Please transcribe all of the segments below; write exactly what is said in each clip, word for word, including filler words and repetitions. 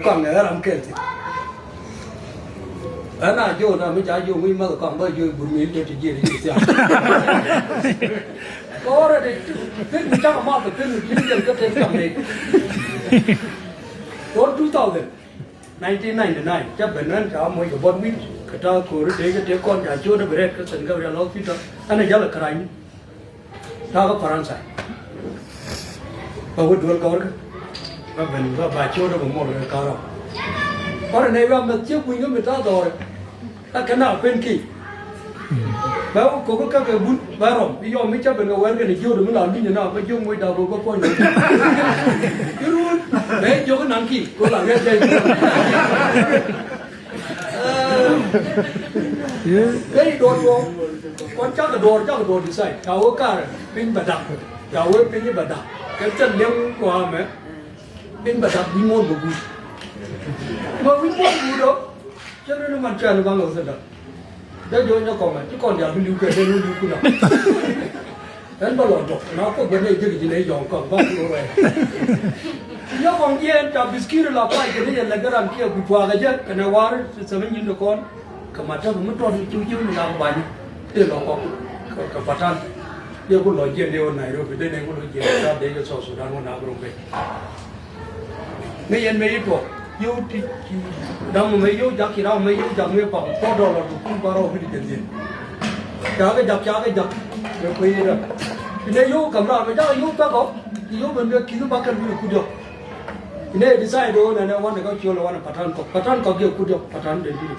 Kɔaŋ ɛ ram kɛl thi̱n. Ɛn a jiö na mi ca jiö ŋui̱ math kɔaŋ bä jiö gur mi ilde ti jiö ti jiö thiaŋ. Kɔrɛ de pin mi cak math pin mi pin jɛl kä ten kam de. Kɔr two thousand, nineteen ninety-nine ca ben ran ca moc kɛ bɔt wi̱c kɛ ta kori de kɛ te kɔn ca jiö de bi rɛk kä Saint Gabriel Hospital. Ɛn a jal a kärany. Takä Faransa. Ba wä duel kɔrkä. Ba ben ba ba ciötdä ba mor kɛ karɔ. Kɔrɛ nɛ yua mɛth ciek kui̱ ŋä mi ta̱a̱ dhɔrɛ. Ka kɛ na pen ki. Ba wä kokä ka kɛ bun ba rɔm. Bi yɔm mi ca ben kɛ wɛr kɛ ni jiötdä mi la luny na ba jiök moc dak rot ba puɔ̱ny. Irun bɛ jiök nan ki ko la ŋɛ jɛ. Ɛ i̱ duɔ̱ɔ̱r duɔ̱ɔ̱r. Kɔn cakɛ duɔ̱ɔ̱r, cakɛ duɔ̱ɔ̱r decide. Ca wee kar piny bɛ dak. Ca wee piny bɛ dak. Kɛ thil liɛŋ kɔamɛ. Piny bɛ dak wi̱i̱ muɔ̱ɔ̱n bɛ gui̱i̱. Mɛ wi̱i̱ muɔ̱ɔ̱n gui̱i̱ dɔ. Cɛ ni man cɛ ni baŋ ɣöö thil dak. Dee jɔ̱ɔ̱ny ni kɔmɛ ci kɔn diaal bi li̱w kɛ dee ni li̱w kuna. Ɛn bä lɔ jɔk na kuoth bä nɛy jek ji̱ nɛy jɔ̱ɔ̱ŋ kɔn bä kulo rɛy. Yɔ kɔn jiɛɛn ca biskiri la kuay kɛ ni yɛ lɛk ram kiɛ bi puakä jɛ kɛnɛ war sɛmɛ nyin kɛ kɔn. Kɛ ma tɛk mi tɔt ciw ciw ni ram bany. Dee lɔ kɔk kɛ patan. Dee ku lɔ jiɛn dee wä Nairobi dee nɛy ku lɔ jiɛn ca dee kɛ South Sudan wä na bi rom piny. Mëë yɛn mëë yit tuɔɔk yio̱w ti dam mëë yio̱w jak ci ram mëë yio̱w jak mëë pam four dollar du kum barɔw wi̱cdɛ jiɛn dhiec. Cakɛ jak cakɛ jak mëë kuec yit ram. Ti ne yio̱w kam ram mëë jakɛ yio̱w pɛk ɔ. Ti yio̱w ben bɛ ki̱th bakɛl wi̱cdɛ kut diɔk. Ti ne decide ɣöö nɛnɛ wanɛ kä ciöl ɛ wanɛ patan kɔk patan kɔk yɛ kut diɔk patan ben wi̱cdɛ.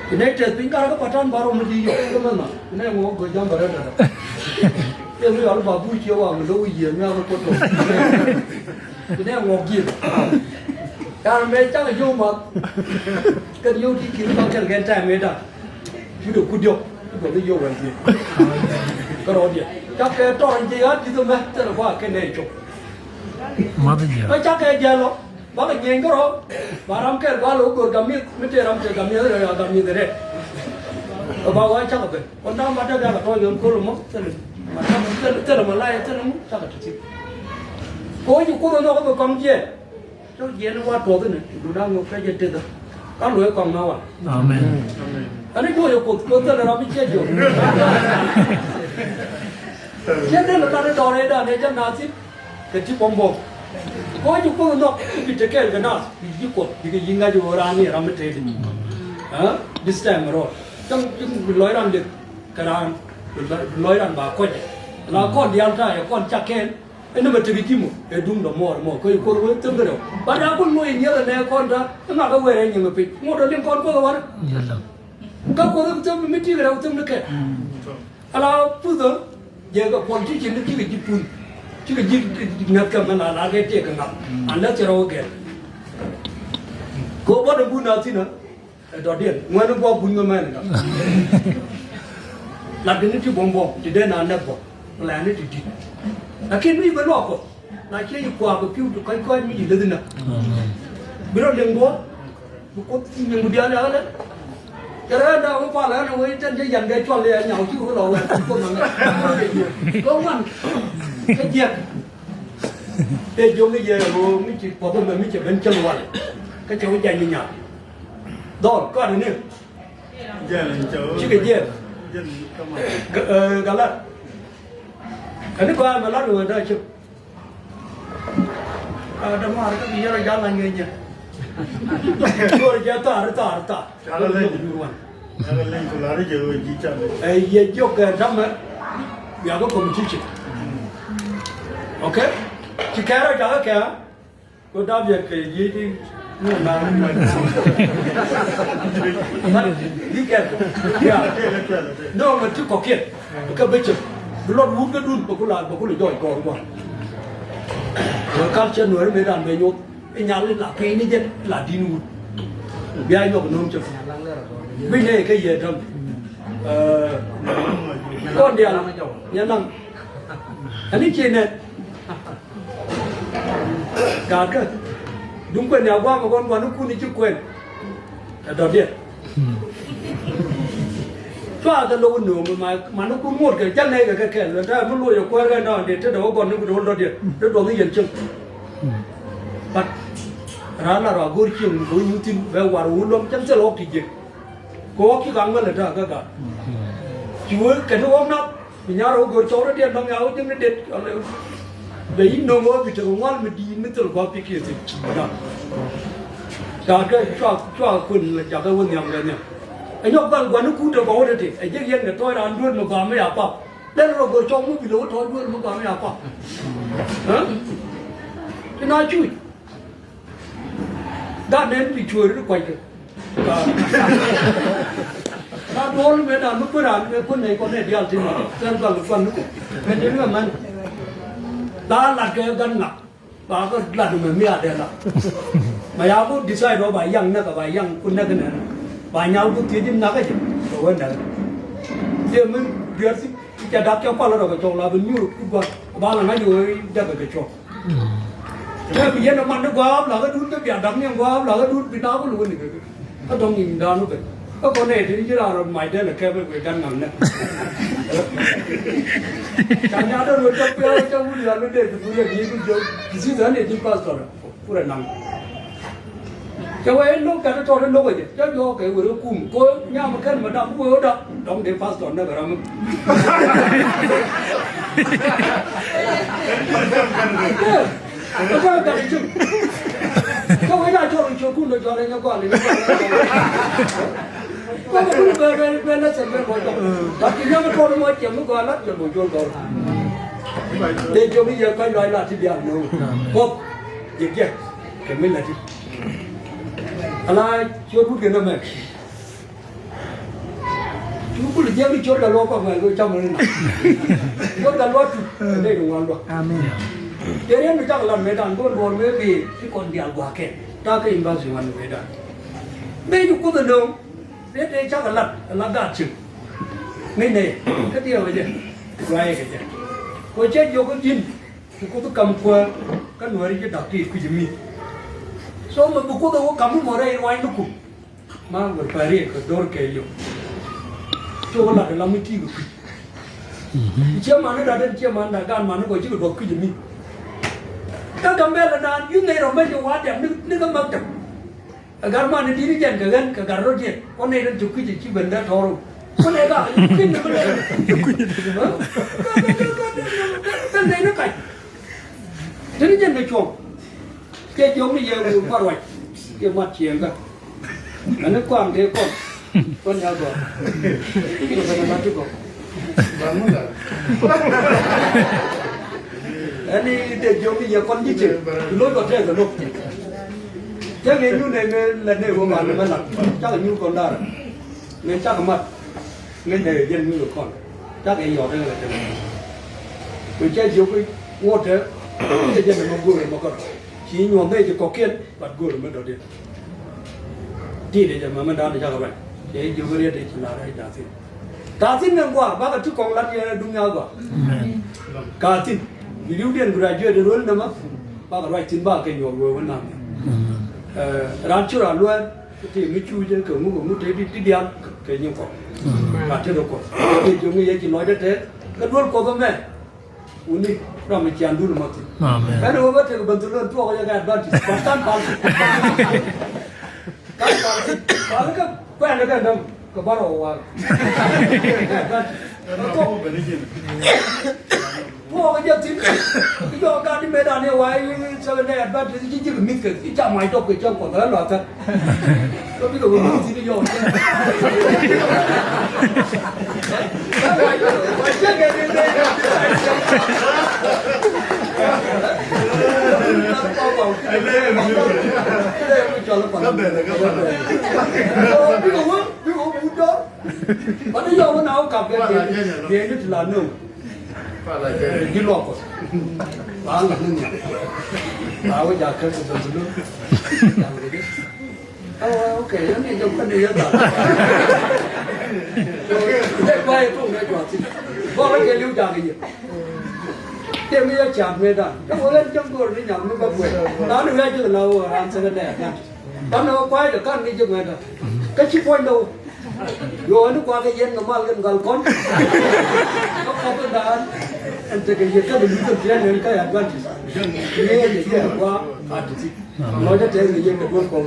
Ti ne tɛth piny karɛ kä patan barɔw mi di yɔk kä mɛ nhɔk. Ti ne ŋuɔk go̱c jam bɛ rɛl dada. Yɛ mi yɔl ba buc ciɛ wa mi lo̱k wi̱c yiëë mi a kä kuoth tɔk. Ti nɛ ŋuɔk ji̱. Yan mɛ cakɛ yio̱w math. Kɛn yio̱w ti ki̱n kɔn kɛn kɛn tɛm ëë da̱ŋ. Cu̱t ɛ kut diɔ̱k ti gɔl i̱ yio̱w wɛl ji̱. Kä rɔɔdiɛ cakɛ tɔr in ji̱ ɣa̱t ji̱ thomɛ thilɛ kua̱ kɛn ɛ cop. Math ji̱ ɣa̱t. Kä cakɛ jiɛl ɔ bakɛ nyieny kä rɔɔk. Ba ram kɛl ba lo̱k go̱r gamieth mi tëë ram tëë gamieth rɛy a gamieth rɛt. Kä ba wa cakɛ ben. Kɔn da̱ŋ ma däk yakɛ tɔ̱ yɔn ko̱r mɔ thilɛ ma thilɛ ma layɛ thilɛ mu cakɛ ti thi̱n. Kɛ ɣöö ci Kuoth ɛ nhɔk ɛ kɔm jiɛɛn. Cä jiɛɛn wa tuɔth inɛ du da̱ŋ ŋɔk kɛ jɛ tethä. Ka luɔc kɔm na wa. Amen. Ani juɔc ɛ Kuoth kɛ thilɛ ram mi ciɛ jiɔk. Ciɛ den ɛ lat ɛ dɔɔr ɛ dan ɛ jɛ naath thi̱n. Kɛ ti buɔ̱m buɔ̱m. Kɛ ɣöö ci Kuoth ɛ nhɔk i̱ bi te kɛɛl kɛ naath bi ji̱ Kuɔth bikɛ yi̱ ŋa̱c ɣöö raan ni ɛ ram mi tëëdi. This time around cäŋ cäŋ bi lɔc ran lieth kɛ raan bi lɔc ran ba kɔc. La kɔn diaal ta̱a̱ ɛ kɔn cak kɛɛl. Ɛn ni bɛ tekɛ ji̱ mɔ ɛ duŋdɔ muɔɔr mɔ kɛ i̱ Kuoth wee thäm kɛ rɛw ba daa kun mɔ i̱ niɛth ɛ nɛɛ kɔn ta̱a̱. Ɛ ŋakä wee rɛy nyiŋ ɛ piny ŋot ɛ liŋ kɔn Kuoth ɛ warɛ. Kä Kuoth ɛ thäm mi ti̱i̱ kɛ rɛw thäm ni kɛ. Ala puthä jɛ kɛ politician ni kikɛ ji̱ puth. Cikɛ ji̱ ŋäth kɛ mɛ la la kɛ tëëk kɛ ŋa̱th. Unless cɛ rɔ wä gɛl. Kɛ wä bɔt in bun na thi̱n ɛ dɔ̱diɛn ŋuɛn in bɔ bun mɛ mɛn in ŋa̱th. Lat kɛ ni ti buɔ̱m buɔ̱m ti dee na nɛk bɔ. Lɛ ni ti di̱t. Lakin mi bɛ luɔk kɔ na ciɛ yi kuaak kɛ pi̱w ti kɔc kɔc mi yi leth inä. Bi rɔ liŋ buɔ̱m. Bi Kuoth nyin ku diaal yakä lɛ. Cɛ rɛɛ da̱a̱ wä pal ɛn a wee tɛn cä yan kɛ cual yɛ nyaw ci wä lɔ wɛ. Kuoth na ŋɛ kɛ ŋuan kä jiɛk. Tëë jiök ni yɛ ɣöö mi ci puɔth ɛmɛ mi cɛ ben cäŋ wal. Kä cɛ wä jany ni nyaal dhɔl kɔaat ni. Cikɛ jiɛk. Galat. Kɛn ni gɔaa mɛ lat wä da̱a̱ cäŋ. Dämaar kä bi yɛrɛ jal la ŋi̱eec jɛ. Duɔr jɛ thar thar thar. Cakɛ leny. Cakɛ leny ku lar jɛ wee ji̱ can. Ɛ yɛ jiök kɛ tamɛ. Bia kä competition. Okay. Ci kɛɛrɛ cakɛ kɛɛ. Ko dap yɛ kɛ ji̱ ji̱. Be careful. Yeah. No, mɛ ti kɔkiɛn. Kä bɛ cɛ bi lɔt wut kä dun bɛ ku la bɛ ku la jɔɔc kɔɔr gua̱n. Wä kal cɛ nuɛri mëë dan bɛ nyuɔth i̱ nyal i̱ la piny ni jɛn i̱ la di̱n wut. Bia nyɔk no̱o̱ŋ cɛ bi nɛ kɛ yɛ däm. Kɔn dial nyɛ naŋ. Ani ciɛ nɛ. Gaatkä duŋ kuɛn ni a gua̱a̱k ɛ kɔn gua̱n ni kun i̱ ci kuɛn. Ɛ dɔ̱diɛn. Cua kɛ lo̱k nööŋ ma mani kun ŋot kɛ jal nɛy kɛ kɛ kɛl ɛ ta̱a̱ mi loc ɛ kuäär kɛ nɔɔn dee tetdɛ wä gɔn ni ku do̱l dɔ̱diɛn dee duɔth ni yɛn cieŋ. But Ran la rɔ a go̱r cieŋ mi go̱r nyuth thi̱n bɛ war wä luɔm cäŋ thil ɣɔk ti jiɛk. Kɛ ɣɔk ci kaŋ mälɛ ta̱a̱ kä gaat. Ci wee kɛn ti ɣɔk nak bi nyar ɣɔk go̱r cɔw rɔ diɛn dɔ̱ŋ ya ɣɔk jiäk ni det. Bɛ yi no̱ŋ ɣɔk bi tek ŋual mi di̱i̱t mi thil gua̱a̱p ci kiɛ thil. Ta̱a̱ kɛ cua cua kuën la jakä wä nhiam kɛ nhiam. Ɛ nyɔk bal gua̱n ni kuut te gɔw te te ɛ jiɛk yɛn kɛ tɔɔc raan duel mi gɔaa mi ya pap. Lɛn rɔ go̱r cɔw mi bi lo̱k tɔɔc duel mi gɔaa mi ya pap. Ti na cuc. Gat nɛn ti cueeri ti kuackɛ. Ka duɔl mëë dan mi kueran mëë kun nɛy kɔn nɛ dial tin ma kɛn gɔl kuan ni kɔ. Mɛn ni mɛ mɛn. La lat kɛ gan ŋak. Ba kɛ lat mɛ mi a dɛ la. Ma ya ku decide rɔ ba yaŋ nɛk ba yaŋ ku nɛk nɛn. Ba nyal ku thiec in nak kɛ jɛ. Kɛ wä nɛk. Diɛ mi biɛr thi. Ca dak cɛ kual rɔ kɛ cɔk la bi nyuur ku guan. Ba la ŋa̱c wee dɛk kɛ cɔk. Tëë bi yɛn ɛ man ni gɔaa ɣäp lakä duut kä bia da̱k ni ɛn gɔaa ɣäp lakä duut bi naak wä lo̱k ni kɛ. Kä dɔ̱ŋ ni da̱a̱n wä ben kä kɔn nɛy ti ni ji̱ raan rɔ mac dee lɛ kɛp wek da̱n ŋa̱ŋ nɛ. Ca nyaat dee ruɔ̱t cä piaw cä wut yɔal mi dee bi thur yɛ bi ji̱ jiök ti thi̱n thäär ni ji̱ pastor. Kurɛ naŋ. Cɛ wee lo̱k gat tɔt lo̱k jɛ cɛ jɔɔk kɛ weri kum ko nyam kɛn mɛ dam wee wä dam dɔŋ dee pastor nɛ bɛ ram. Kä gat cim kä wee na cɔl cɔl kun dɔ cɔl nyɛ gɔl nyɛ gɔl. Kä bɛ kun bɛ bɛ bɛ lɛ sɛn bɛ bɔ jɔk. Gat ki nyam tɔt mɔ cɛ mi gɔl lat cɛ bɔ jɔl gɔl. Dee jɔk i̱ yɛ kɔc lɔc lat ti diaal nööŋ. Pɔp jɛ jɛ kɛ mi lati. Ala ciöt wut kɛ nɔmɛ. Cu kul jiɛk ni ciöt kɛ luɔk kɔk mɛ lo cam ni na. Ciöt kɛ luɔk tu. Dee ni ŋuan luɔk. Amen. Dee riɛn mi cak lat mɛ dan go̱o̱r luɔr mɛ bi ti kɔn diaal gua̱a̱k kɛn. Ta kɛ in ba si wan mɛ dan. Mɛ cu kuth nööŋ. Dee dee cak lat la gaat cim. Ŋäc nɛ kä diɛw kɛ jɛ. Gua̱a̱k kɛ jɛ. Kɔ cɛ jiök ji̱n. Ti Kuoth kam kuäär kä Nuääri ji̱ da̱k ti kui̱c mi. So mɛ bi Kuoth ɛ wä kam mi mɔ rɛy ruaacniku. Ma wër pariɛ kɛ do̱r kɛ liw. Cok lat ɛ lam mi ti kɛ kui̱c. Ciɛ man ni rat ɛn ciɛ man da̱k gan man ni kɔ cikɛ duɔth kui̱c mi. Kä Gambɛla naan yuth nɛy rɔ mɛc kɛ wa̱a̱ diam ni ni kä maktab. Ɛ gat man di̱t ni jɛn kɛ ɣän kɛ gat rɔ̱diɛn kuɔn nɛy rɛn cök ki̱cɛ ci ben dee tɔɔr. Kuɔn nɛy gat kin ni ben dee ben nɛy ni kac. Te ni jɛn kɛ cuɔ̱ŋ. Kɛ jiɔk ni yɛ wur kua̱r ruac kɛ mat ciɛɛŋkä. Ɛn ni kua̱ŋ tëë kɔn kuɔn ya gɔaa. Kɛ ben ɛ mat ti gɔaa. Ɛn ni dee jiɔk ni yɛ kɔn ji̱ cɛ lo̱c kɔ tɛɛk kɛ lo̱k. Cä ŋi̱i̱c nyun nɛy mëë lät nɛy wä mal mɛ lat cakɛ nyun kɔn da̱rä. Mëë cakɛ mat ŋi̱i̱c nɛy jɛn nyun kɔn cakɛ yɔt ɛn lät ɛn. Mëë cä jiök i̱ ŋuɔ̱t tɛ cɛ jɛn ɛmɛ go̱o̱r ɛmɛ kɔn ci nyuɔ̱th nɛy ci kɔ̱kiɛn bat go̱o̱r ɛmɛ dɔ̱diɛn. Ti̱i̱t ɛ jɛ mɛmɛ da̱a̱n cakɛ ruac cɛ jiök i̱ riet i̱ ci la̱r ɛ ja̱thi̱n. Ka thi̱n ni gɔaa bakɛ ti kɔŋ lat yɛn ɛ duŋ ya gɔaa. Ka thi̱n bi riwdiɛn graduate ruel nɛmɛ bakɛ ruac thi̱n bakɛ kɛ nyuɔk luɔi wä nam. Ɛ ran ci ran luɛɛr ti mi cu jɛ kɛ ŋuk kɛ ŋuk te di di diaal kɛ nyin kɔk. Ka te di kɔk ti jɔŋ yɛ ci lɔcdɛ te kɛ duel kɔk mɛ. Wuni ram mi cian dul mɔ thi̱n. Amen. Ɛn wä bä tek bä thulon tuɔk yɛ kɛ advantage. Kɔn kan pal. Kan pal. Pal kɛ kuɛn kɛ däm kɛ bärɔ wal. Tuɔk jɛ thi̱n. I̱ jɔk gat i̱ mëëdan i̱ wa i̱ Seven Day Adventist i̱ ji̱ ji̱ kɛ mi̱th kɛ i̱ ca mac dɔp kɛ cäŋ kuɔth ɛ lɔathä. Kä bikɛ wä mi̱th thi̱n i̱ jɔk. Bikɛ wä bikɛ wä but dɔr. Ba ni yɔw na wä kap kɛ kɛ kɛ ni ti la nöŋ. Ji̱ luɔk kɔ. Ba la ni ni. Ba wä ja kɛ kɛ bɛ ni. Awa, okay, yani jɛ kɔn ni yɛ da. Jɛ ba yɛ tuŋ ni jɔa ti. Bɔ kɛ kɛ liw ja kɛ yɛ. Tëë mi yɛ ca̱a̱t mëëdan. Kä wä ɣän cäŋ go̱o̱r ni nyath mi bä kuɛn. Naan wä ji̱ la wä ran Seven Day Adventist. Banɛ wä kua̱a̱c kɛ kan ni ji̱ ŋuɛ̈tdä. Kä ci puɔ̱nydä wä. Yɔ ni kua̱a̱k kɛ yɛn kɛ mal kɛn gal kɔn. Kä kɔp in daan. Ɛn tekɛ yɛ kä bi luth kɛn tiɛn ɛn kä Adventist. Ni yɛ yɛ yɛ kua̱a̱k a ti ti. Lɔcdä tɛth kɛ yɛn kɛ duɔ̱ɔ̱p kɔŋ.